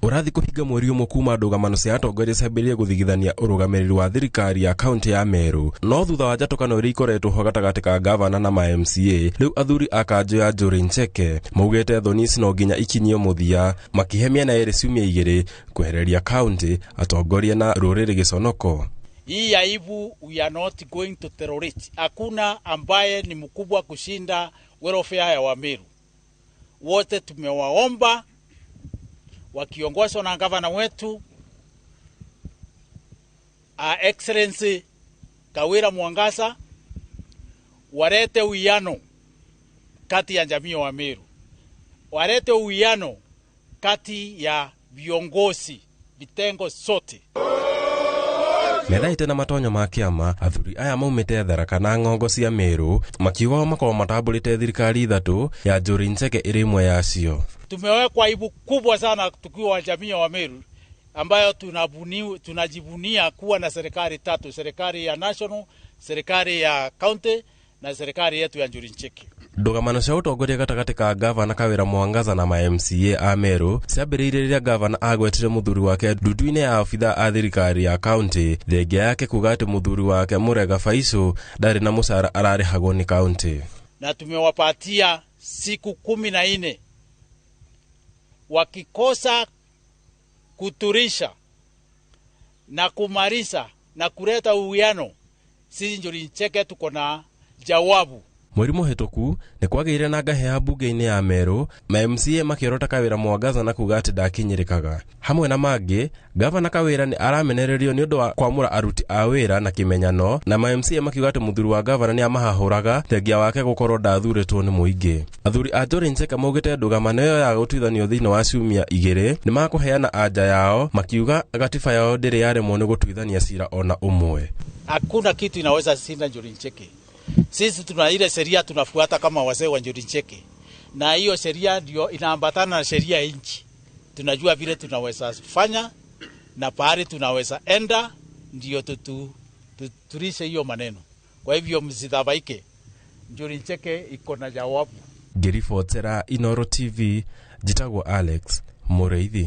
Ũrathiĩ kũhinga mweri ũmwe kuma ndũgamano cia atongoria ciambĩrĩrie gũthigithania ũrũgamĩrĩri wa thirikari ya kaunti ya Meru. No thutha wa njatũkano iria ikoretwo ho gatagatĩ ka gavana na ma MCA, rĩu athuri a kanjũ ya Njuri Ncheke maugĩte thoni ici no nginya ikinyio mũthia, makĩhe mĩena ĩrĩ ciumia igĩrĩ kwehereria kaunti, atongoria na rũrĩrĩ gĩconoko. Hii aibu we are not going to tolerate. Hakuna ambaye ni mkubwa kushinda welfare ya Wameru. Wote tumewaomba wakiongozwa na gavana wetu Her Excellency Kawira Mwangaza walete uwiano kati ya jamii ya Wameru, walete uwiano kati ya viongozi vitengo sote. Methaite na matonyo ma kĩama, athuri aya maumĩte Tharaka na ng'ongo cia Meru makiuga o makorwo matambũrĩte thirikari ithatũ ya Njuri Ncheke ĩrĩ ĩmwe yacio. Tumewekwa aibu kubwa sana tukiwa jamii ya Wameru ambayo tunajivunia kuwa na serikali tatu, serikali ya national, serikali ya county na serikali yetu ya Njuri Ncheke. Ndũgamano cia ũtongoria gatagatĩ ka gavana Kawĩra Mwangaza na ma MCA a Meru ciambĩrĩirie rĩrĩa gavana agwetire mũthuri wake ndundu-inĩ ya abithaa a thirikari ya kaunti, thengia yake kuga atĩ mũthuri wake Mũrega Baicũ ndarĩ na mũcara ararĩhagwo nĩ kaunti. Na tumewapatia siku 14 wakikosa kuturisha na kumaliza na kuleta uwiano, sisi Njuri Ncheke tuko na jawabu. Mweri mũhĩtũku nĩ kwagĩire na ngahĩha mbunge-inĩ ya Meru, ma MCA makĩorota Kawĩra Mwangaza na kuga atĩ ndakinyĩrĩkaga. Hamwe na mangĩ, gavana Kawĩra nĩ aramenererio nĩ ũndũ wa kwamũra aruti a wĩra na kĩmenyano, na ma MCA makiuga atĩ mũthuri wa gavana nĩ amahahũraga thengia wake gũkorwo ndathurĩtwo nĩ mũingĩ. Athuri a Njuri Ncheke maugĩte ndũgamano ĩyo ya gũtuithanio thĩinĩ wa ciumia igĩrĩ nĩ makũheana anja yao, makiuga gatiba yao ndĩrĩ yaremwo nĩ gũtuithania cira ona ũmwe. Hakuna kitu inaweza shinda Njuri Ncheke. Sisi tuna ile sheria tunafuata kama wazee wa Njuri Ncheke, na hiyo sheria ndio inaambatana na sheria ya nchi. Tunajua vile tunaweza fanya na pahali tunaweza enda, ndio tutulishe hiyo maneno. Kwa hivyo msidhabaike, Njuri Ncheke iko na jawabu. Ngĩribotera Inooro TV, njĩtagwo Alex Mũrĩithi.